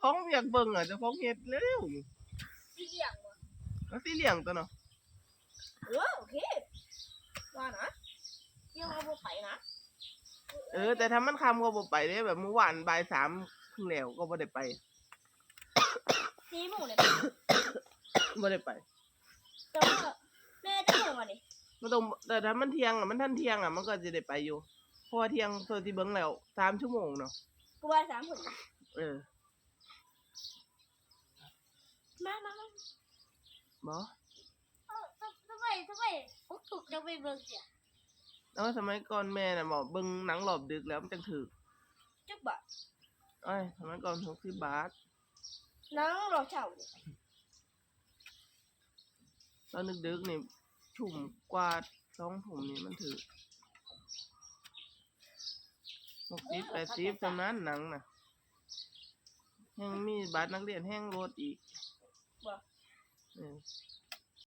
ຂອງຢາກເບິ່ງອະ ເຈົ້າຂອງເຮັດເລັວໆນີ້. ຊິລ້ຽງບໍ່? ກໍຊິລ້ຽງຕົວະເນາະ. ເອີ ໂອເຄ ວ່ານະ ຍັງວ່າບໍ່ໄປນະ. ເອີ ແຕ່ຖ້າມັນຄ່ຳກໍບໍ່ໄປເດ້ ແບບມື້ວານບ່າຍສາມເພິ່ງແລ້ວກໍບໍ່ໄດ້ໄປ. ສີ່ໂມງເດ້ ບໍ່ໄດ້ໄປ. ແຕ່ວ່າແມ່ຈະໂມງວະນີ້? ມັນຕ້ອງ ແຕ່ຖ້າມັນທ່ຽງອະ ມັນທັນທ່ຽງອະ ມັນກໍຊິໄດ້ໄປຢູ່ ເພາະວ່າທ່ຽງ ໂຕຊິເບິ່ງແລ້ວ ສາມຊົ່ວໂມງເນາະ. ກໍວ່າສາມພຸ້ນ. ເອີ ມາ ມາ ມາ ບໍ່ ເອີ ທຳ ທຳໄມ ທຳໄມ ພວກຖືກຈະໄປເບິ່ງເສຍ. ເອີ ສະໄໝກ່ອນແມ່ນະ ເບິ່ງໜັງຮອບດຶກແລ້ວມັນຈັ່ງຖືກ. ຈັກບາດ? ໂອ້ຍ ສະໄໝກ່ອນຫົກສິບບາດ. ໜັງຮອບເຊົ້າ ຕອນດຶກໆນີ້ ທຸ່ມກວ່າ ສອງທຸ່ມນີ້ມັນຖືກ ຫົກສິບ ແປດສິບ ສ່ຳນັ້ນໜັງນະ. ແຮ່ງມີບັດນັກຮຽນແຮ່ງລົດອີກ. ບໍ່? ເອີ.